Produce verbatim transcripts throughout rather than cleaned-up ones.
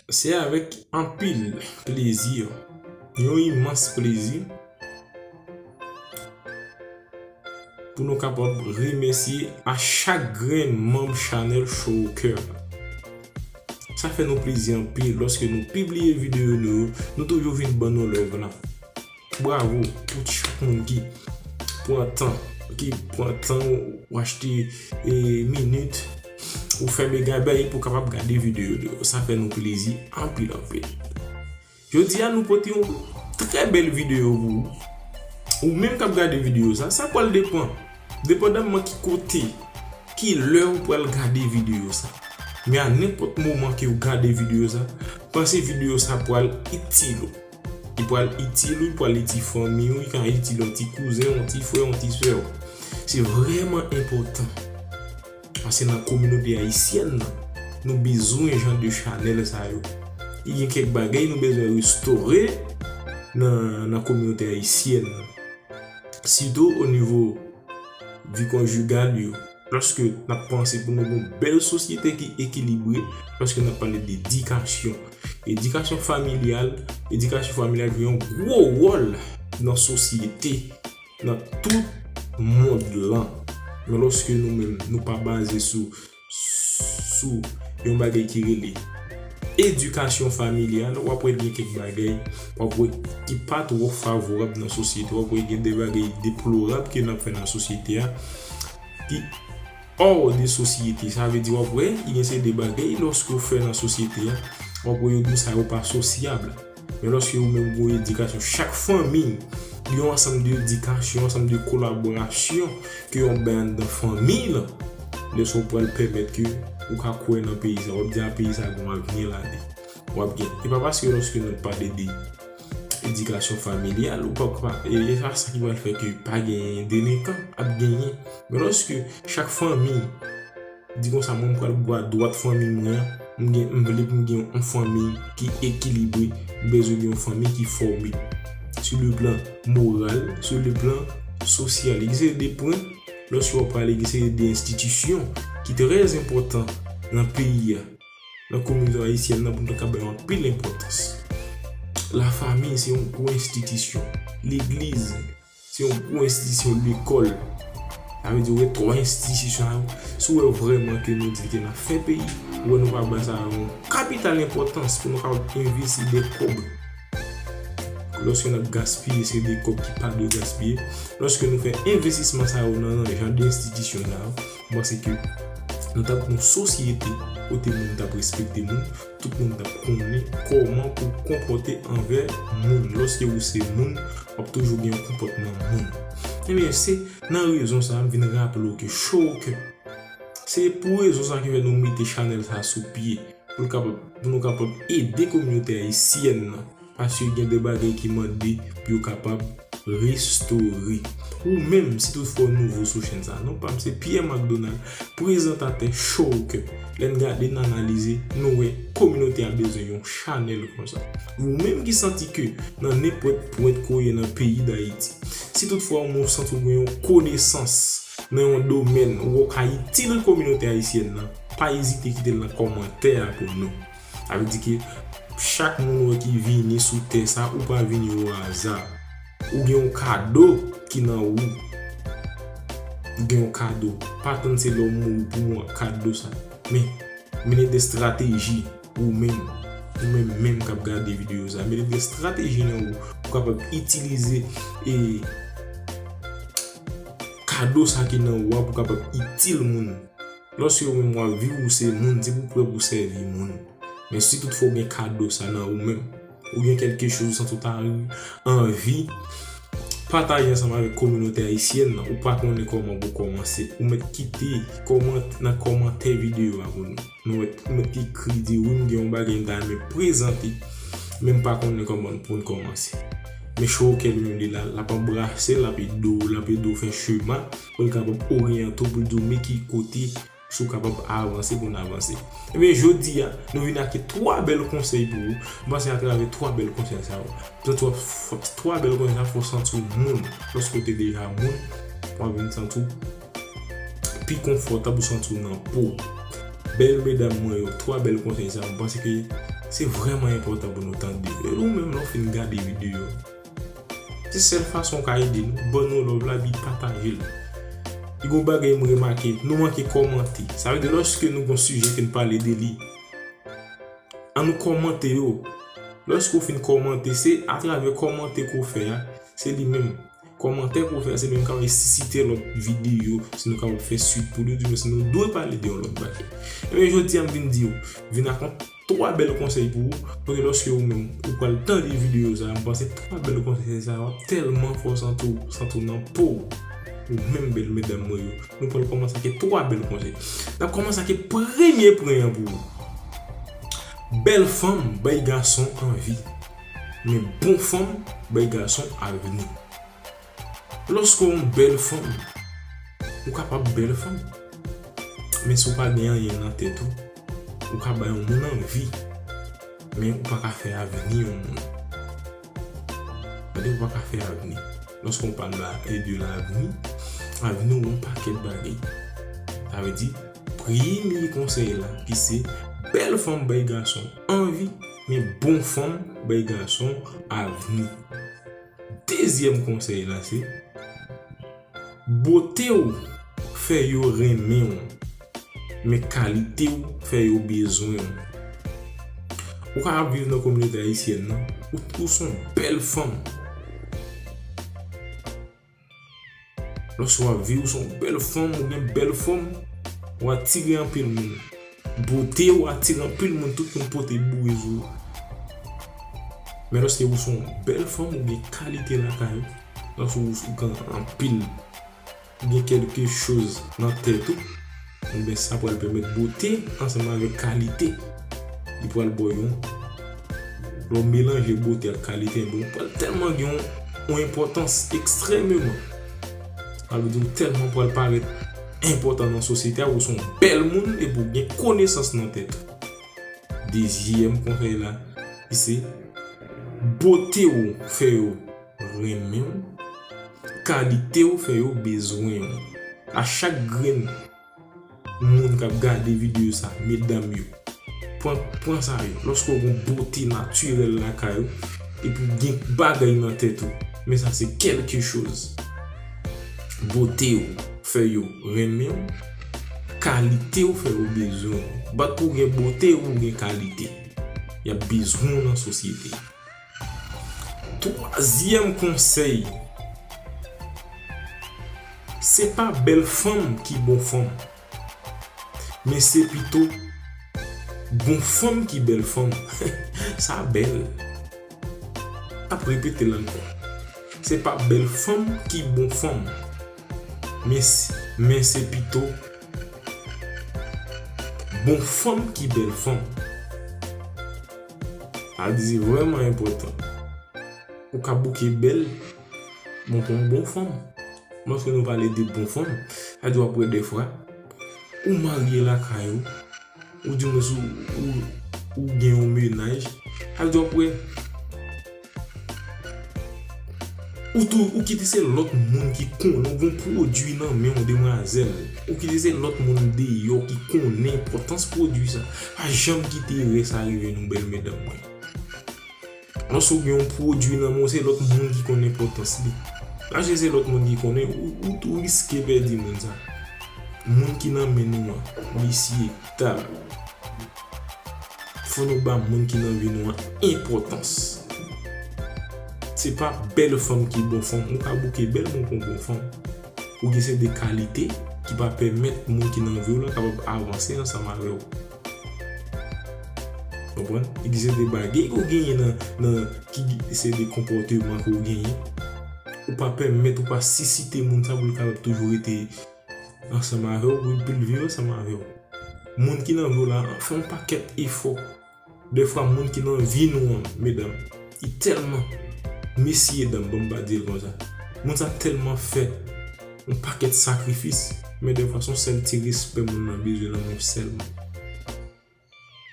Se avèk anpil plezi, yon imans plezi, pou nou kapab remèsye a chak grenn manm chanèl Show Cœur. Sa fè nou plezi anpil lòske nou pibliye videyo nou yo, nou toujou vin ban nou love la. Bravo pou chak moun ki pran tan, ki pran tan ou achte e, minit ou fè megabay pou kapab gade videyo nou yo. Sa fè nou plezi anpil anpil. Jodi a nou pote yon trè bèl videyo pou ou. Ou menm k ap gade videyo sa, sa pral depann. Depandaman ki kote, ki lè ou pral gade videyo sa. Men a nenpòt moman ke ou gade videyo sa, panse videyo sa pral itil ou. Li pral itil ou, li pral itil fanmi ou, li ka itil yon ti kouzen, yon ti frè, yon ti sè ou. Se vrèman enpòtan. Paske nan kominote ayisyèn nan, nou bezwen jan de chanèl sa yo. Gen kèk bagay nou bezwen restore nan, nan kominote ayisyèn nan. Sitou o nivo vi konjigal yo. Lòske n ap panse pou nou gen yon bèl sosyete ki ekilibre, lòske n ap pale de edikasyon. Edikasyon familyal, edikasyon familyal jwe yon gwo wòl nan sosyete, nan tout mond lan. Men lòske nou menm, nou pa baze sou, sou yon bagay ki rele edikasyon familyal, w ap wè gen kèk bagay, w ap wè ki pa twò favorab nan sosyete, w ap wè gen de bagay deplorab ke n ap fè nan sosyete a, ki hors de sosyete. Sa vle di w ap wè, gen se de bagay lòske w fè nan sosyete a, w ap wè yo di w sa yo pa sosyab. Men lòske ou menm gen yon edikasyon, chak fanmi gen yon ansanm de edikasyon, ansanm de kolaborasyon ke yon bay anndan fanmi lan. Lè sa w pral pèmèt ke ou ka kwè nan peyi sa, w ap di a peyi sa gen yon avni ladan. W ap gen. E pa paske lòske nou pale de edikasyon familyal, ou pa, pa, e, e pa sa ki pral fè ke pa genyen delenkan, ap genyen. Men lòske chak fanmi di konsa, mwen m pral bwa dwat fanmi mwen an, m gen, m vle pou m gen yon fanmi ki ekilibre, m bezwen gen yon fanmi ki fòme. Sou le plan moral, sou le plan sosyal, gen seri de pwen, lòske w ap pale, gen seri de enstitisyon ki trè enpòtan nan peyi a, nan kominote ayisyèn nan, pou nou ta bay anpil enpòtans. Lafanmi se yon gwo enstitisyon. Legliz se yon gwo enstitisyon, lekòl. Sa vle di, ou wè twa enstitisyon sa yo, si w wè vrèman ke nou di ke n ap fè peyi, ou wè nou pa bay sa yo yon kapital enpòtans pou nou kapab envesti de kòb. Lòske n ap gaspiye, se de kòb ki pa dwe gaspiye. Lòske nou fè envestisman sa yo nan, nan jan de enstitisyon sa yo, m panse ke nou t ap yon sosyete kote moun t ap respekte moun, tout moun t ap konnen kòman pou konpòte anvè moun. Lòske ou se moun, w ap toujou gen yon konpòtman moun. Ebyen, se nan rezon sa a, m vin raple w ke Show Cœur, se pou rezon sa ki fè nou mete chanèl sa sou pye, pou l kapab, pou nou kapab ede kominote ayisyèn nan. Paske gen de bagay ki mande pou yo kapab restore. Ou menm, si toutfwa w nouvo sou chèn sa, non pa m se Pierre Macdonald, prezantatè Show Cœur. Lè n gade, n analize, nou wè kominote a bezwen yon chanèl konsa. Ou menm ki santi ke nan nenpòt pwent ke w ye nan peyi Dayiti, si toutfwa w santi w gen yon konesans nan yon domèn, ou wè w ka itil kominote ayisyèn nan, pa ezite kite l nan kòmantè a pou nou. Sa vle di ke chak moun ou wè ki vini sou tè sa, ou pa vini o aza. Ou gen yon kado ki nan ou. Ou gen yon kado. Pa tann se lè w mouri pou w ak kado sa. Men, mennen de estrateji ou menm. Ou menm menm k ap gade videyo sa. Mennen de estrateji nan ou pou kapab itilize e kado sa ki nan ou a pou kapab itil moun. Lòske ou menm w ap viv, ou se moun, se pou prè pou sèvi moun. Men si toutfwa w gen kado sa nan ou menm, ou gen kèlke choz ou santi w ta anvi pataje ansanm avèk kominote ayisyèn nan, ou pa konnen kòman pou kòmanse, ou mèt kite kòman-, nan kòmantè videyo a pou nou. Nou mèt, ou mèt ekri, di wi, m gen yon bagay m ta renmen prezante, men m pa konnen kòman pou n kòmanse. Men Show Cœur li menm li la, l ap anbrase, l ap ede w, l ap ede w fè chemen, pou l kapab oryante w, pou l di w men ki kote si w kapab avanse pou n avanse. Ebyen, jodi a, nou vin ak twa bèl konsèy pou ou. M panse atravè twa bèl konsèy sa yo, twa, twa, twa bèl konsèy sa fè w santi w moun. Lòske w te deja moun, w ap vin santi w pi konfòtab, ou santi w nan po w. Bèl medam mwen yo, twa bèl konsèy sa, mwen panse ke se vrèman enpòtan pou nou tande. E ou menm, lè w fin gade videyo, se sèl fason w ka ede nou, ban nou love la, epi pataje l. Li gon bagay m remake, nou manke kòmante. Sa vle di, lòske nou gon sijè ke n pale de li, ann nou kòmante yo. Lòske w fin kòmante, se atravè kòmante ke w fè a, se li menm. Kòmantè ke w fè a, se li menm k ap resisite lòt videyo, si nou kapab fè swit pou li, oudimwen si nou dwe pale de yon lòt bagay. Ebyen, jodi a, m vin di w, vin ak yon twa bèl konsèy pou ou, paske lòske ou menm, ou pral tande videyo sa a, m panse twa bèl konsèy sa a, w ap tèlman fè w santi w, santi w nan po w. Ou menm bèl medam mwen yo, nou pral kòmanse ak twa bèl konsèy. N ap kòmanse ak premye pwen an pou ou. Bèl fanm bay gason anvi, men bon fanm bay gason avni. Lòske w yon bèl fanm, ou kapab bèl fanm, men si w pa gen anyen nan tèt ou, ou ka bay yon moun anvi, men ou pa ka fè avni yon moun. Tande, ou pa ka fè avni. Lorsqu'on parle de l'avenir, avni ou yon pakèt bagay. Sa vle di, premye konsèy la, ki se bèl fanm bay gason anvi, men bon fanm bay gason avni. Dezyèm konsèy la, se bote w fè yo renmen w, men kalite w fè yo bezwen w. Ou ka ap viv nan kominote ayisyèn nan, ou, ou se yon bèl fanm. Lòske w ap viv, ou se yon bèl fanm, ou gen bèl fòm, ou atire anpil moun. Bote w atire anpil moun, tout moun pote boure sou ou. Men lòske ou se yon bèl fanm, ou gen kalite lakay ou, lòske ou, ou gen anpil, ou gen kèlke choz nan tèt ou, ebyen sa pral pèmèt bote ansanm avèk kalite. Li pral ba w yon, lè w melanje bote ak kalite, ebyen ou pral tèlman gen yon, yon enpòtans ekstrèmeman. Sa vle di ou tèlman pral parèt enpòtan nan sosyete a, ou se yon bèl moun epi ou gen konesans nan tèt ou. Dezyèm konsèy la, ki se bote w fè yo renmen w, kalite w fè yo bezwen w. A chak grenn moun k ap gade videyo sa, medam yo, pran, pran sa yo. Lòske w gen yon bote natirèl lakay ou, epi w gen bagay nan tèt ou, men sa se kèlke choz. Bote w fè yo renmen w, kalite w fè yo bezwen w. Bat pou w gen bote, ou gen kalite. Y ap bezwen w nan sosyete. Twazyèm konsèy, se pa bèl fanm ki bon fanm, men se pito bon fanm ki bèl fanm. Sa bèl. Ap repete l ankò. Se pa bèl fanm ki bon fanm, men s-, men se pito bon fanm ki bèl fanm. Sa di se vrèman enpòtan. Ou ka bouke bèl, men w pa yon bon fanm. Lòske nou pale de bon fanm, sa di w ap wè dèfwa, ou marye lakay ou, ou di mwen si ou, ou, ou gen yon mennaj, sa di w ap wè, ou tou, ou kite se lòt moun ki konnen, ou gen pwodui nan men w, demwazèl, ou kite se lòt moun deyò ki konnen enpòtans pwodui sa. Pa janm kite erè sa rive nou, bèl medam mwen. Lòske w gen yon pwodui nan men w, se lòt moun ki konn enpòtans li. Lòske se lòt moun ki konnen, ou, ou tou riske pèdi moun sa. Moun ki nan men nou an, mesye, dam, fò nou ba moun ki nan vi nou an enpòtans. Se pa bèl fanm ki bon fanm. Ou ka bouke bèl, men w pa yon bon fanm. Ou gen se de kalite ki pa pèmèt moun ki nan vi w la kapab avanse ansanm avè w. Konprann? Egziste de bagay ke w genyen nan, nan, ki se de konpòteman ke w genyen. Ou pa pèmèt, ou pa sisite moun sa pou l kapab toujou rete ansanm avè w, pou l viv ansanm avè w. Moun ki nan vi w la fè yon pakèt efò. Dèfwa, moun ki nan vi nou an, medam, li tèlman, mesye, dam, ban m pa di l konsa. Moun sa tèlman fè yon pakèt sakrifis, men dèfwa, se yon sèl ti respè moun nan bezwen nan men w sèlman.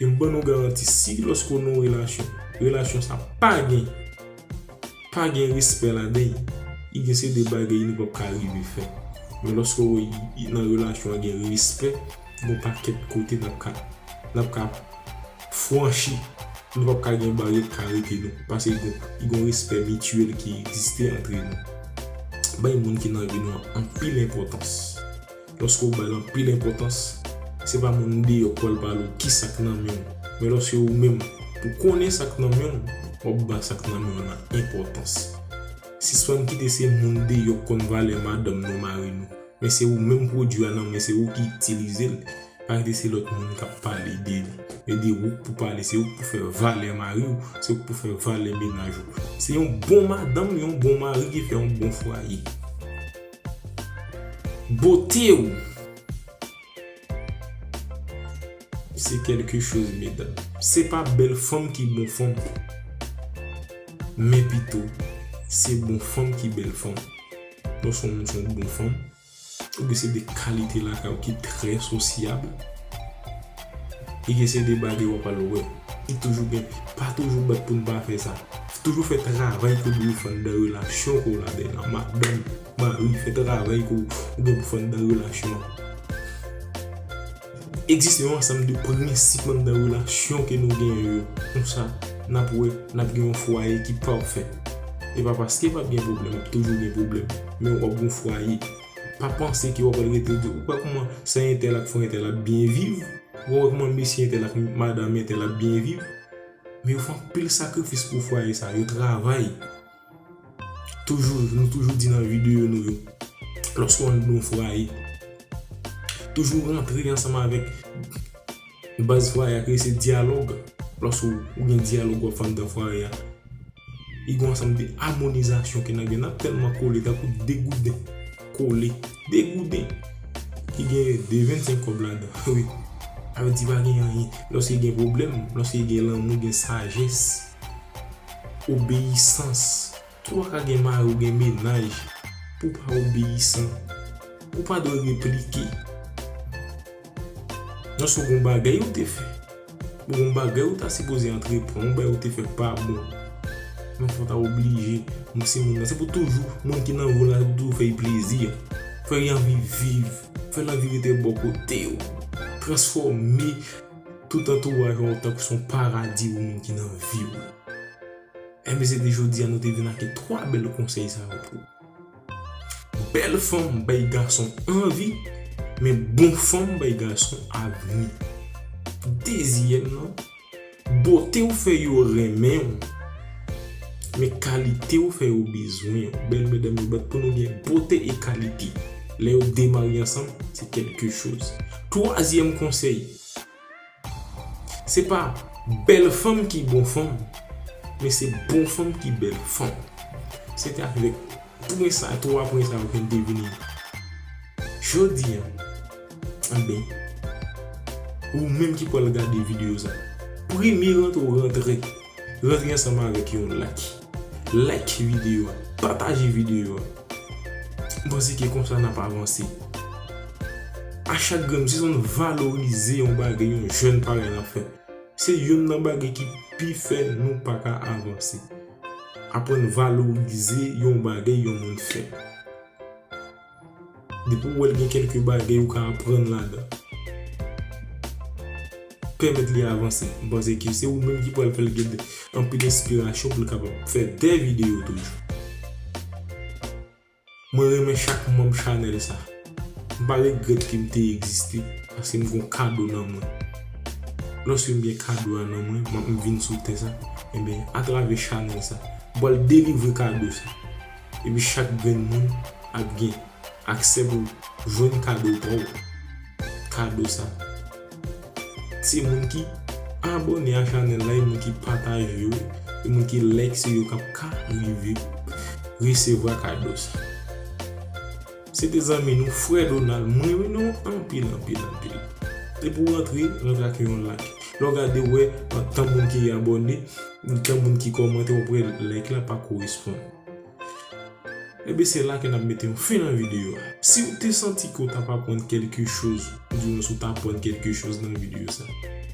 E m ban nou garanti, si lòske w nan yon relasyon, relasyon sa pa gen, pa gen respè ladan l, li gen se de bagay nou p ap ka rive fè. Men lòske w wè nan relasyon an gen respè, Gon pakèt kote n ap ka, n ap ka franchi. Nou p ap ka gen baryè k ka rete nou. Paske gon, gon respè mityèl ki egziste antre nou. Bay moun ki nan vi nou an anpil enpòtans. Lòske w ba l anpil enpòtans, se pa moun deyò k pral pale w ki sa k nan men w. Men lòske ou menm, ou konnen sa k nan men w, w ap ba sa k nan men w lan enpòtans. Sispann kite se moun deyò k konn valè madanm nou, mari nou. Men se ou menm pwodui a nan men, se ou ki itilize l. Pa kite se lòt moun k ap pale de li. Men de ou k pou pale, se ou k pou fè valè mari w, se ou k pou fè valè mennaj ou. Se yon bon madanm, yon bon mari ki fè yon bon fwaye. Bote w se kèlke choz, medam. Se pa bèl fanm ki bon fanm, men pito, se bon fanm ki bèl fanm. Lòske yon moun se yon bon fanm, ou gen se de kalite lakay ou ki trè sosyab, e gen se de bagay w ap al wè. E toujou gen, pa toujou bat pou n pa fè sa. Toujou fè travay ke w dwe fè anndan relasyon ke w ladan an. Madanm, mari, fè travay ke w, ou gen pou fè anndan relasyon an. Egziste yon ansanm de prensip anndan relasyon ke nou genyen yo. Konsa, n ap wè, n ap gen yon fwaye ki pafè. E pa paske p ap gen pwoblèm, ap toujou gen pwoblèm. Men w ap gen yon fwaye. Pa panse ke w ap al rete di, ou pa kòman sa entèl ak frè entèl ap byen viv. Ou wè kòman mesye entèl ak madanm entèl ap byen viv. Men yo fè anpil sakrifis pou fwaye sa, yo travay. Toujou, nou toujou di nan videyo nou yo, lòske w anndan yon fwaye, toujou rantre ansanm avèk baz fwaye a, ki se dyalòg. Lòske w, ou gen dyalòg w ap fè anndan fwaye a, e gen yon ansanm de amonizasyon ke n ap gen. N ap tèlman kole tankou de gouden. Kole. De gouden. Ki gen de vennsenk kòb ladan. Wi. Sa vle di pa gen anyen. Lòske gen pwoblèm, lòske gen lanmou, gen sajès, obeyisans. Ou pa ka gen mari, ou gen mennaj, pou w pa obeyisan. Ou pa dwe replike. Lòske w gen yon bagay ou te fè, ou gen yon bagay ou ta sipoze antreprann, yon bagay ou te fè pa bon. Men fò w ta oblije, moun se moun nan. Se pou toujou, moun ki nan vi w la, se pou toujou fè l plezi. Fè l anvi viv. Fè l anvi rete bò kote w. Transfòme tout antouraj ou an tankou se yon paradi pou moun ki nan vi w la. Enben, se te jodi a nou te vin ak twa bèl konsèy sa yo pou ou. Bèl fanm bay gason anvi, men bon fanm bay gason avni. Dezyèm nan, bote w fè yo renmen w, men kalite w fè yo bezwen w. Bèl medam yo bat pou nou gen bote e kalite. Lè yo de marye ansanm, se kèlke choz. Twazyèm konsèy, se pa bèl fanm ki bon fanm, men se bon fanm ki bèl fanm. Se te avèk pwen sa, twa pwen sa yo ke n te vini. Jodi a, enben, ou menm ki pral gade videyo sa, premye rantre w rantre, rantre ansanm avèk yon like. Like videyo a, pataje videyo a. M panse ke konsa n ap avanse. A chak grenn, si nou valorize yon bagay yon jèn parèy n ap fè, se youn nan bagay ki pi fè nou pa ka avanse. Aprann valorize yon bagay yon moun fè. Depi w wè l gen kèlke bagay ou ka aprann ladan, pèmèt li avanse. M panse ke se ou menm ki pral fè l gen anpil enspirasyon pou l kapab fè de videyo toujou. Mwen renmen chak manm chanèl sa. M pa regrèt ke m te egziste, paske m gen yon kado nan mwen. Lòske m gen kado a nan mwen, m ap vin sou tè sa, enben, atravè chanèl sa, m pral delivre kado sa. Epi chak grenn moun ap gen aksè pou jwenn kado pa w. Kado sa, se moun ki abòne a chanèl la, e moun ki pataje yo, e moun ki like, se yo k ap ka rive resevwa kado sa. Se te zanmi nou, frè Donald, mwen renmen nou anpil, anpil, anpil. Depi w rantre, rantre ak yon like. Lè w gade, w wè, tan moun ki abòne, tan moun ki kòmante, w ap wè like la pa koresponn. Ebyen, se la ke n ap mete yon fen nan videyo a. Si w te santi ke w t ap aprann kèlke choz, oudimwens ou t aprann kèlke choz nan videyo sa,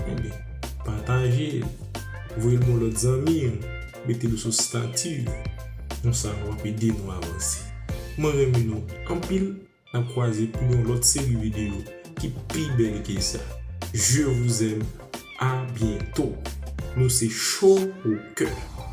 enben, pataje l, voye l ba yon lòt zanmi w, mete l sou stati w. Konsa, w ap ede nou avanse. Mwen renmen nou anpil. N ap kwaze pou yon lòt seri videyo. ki pi bèl ke sa. Je vous aime. À bientôt. Nou se Cho au Cœur.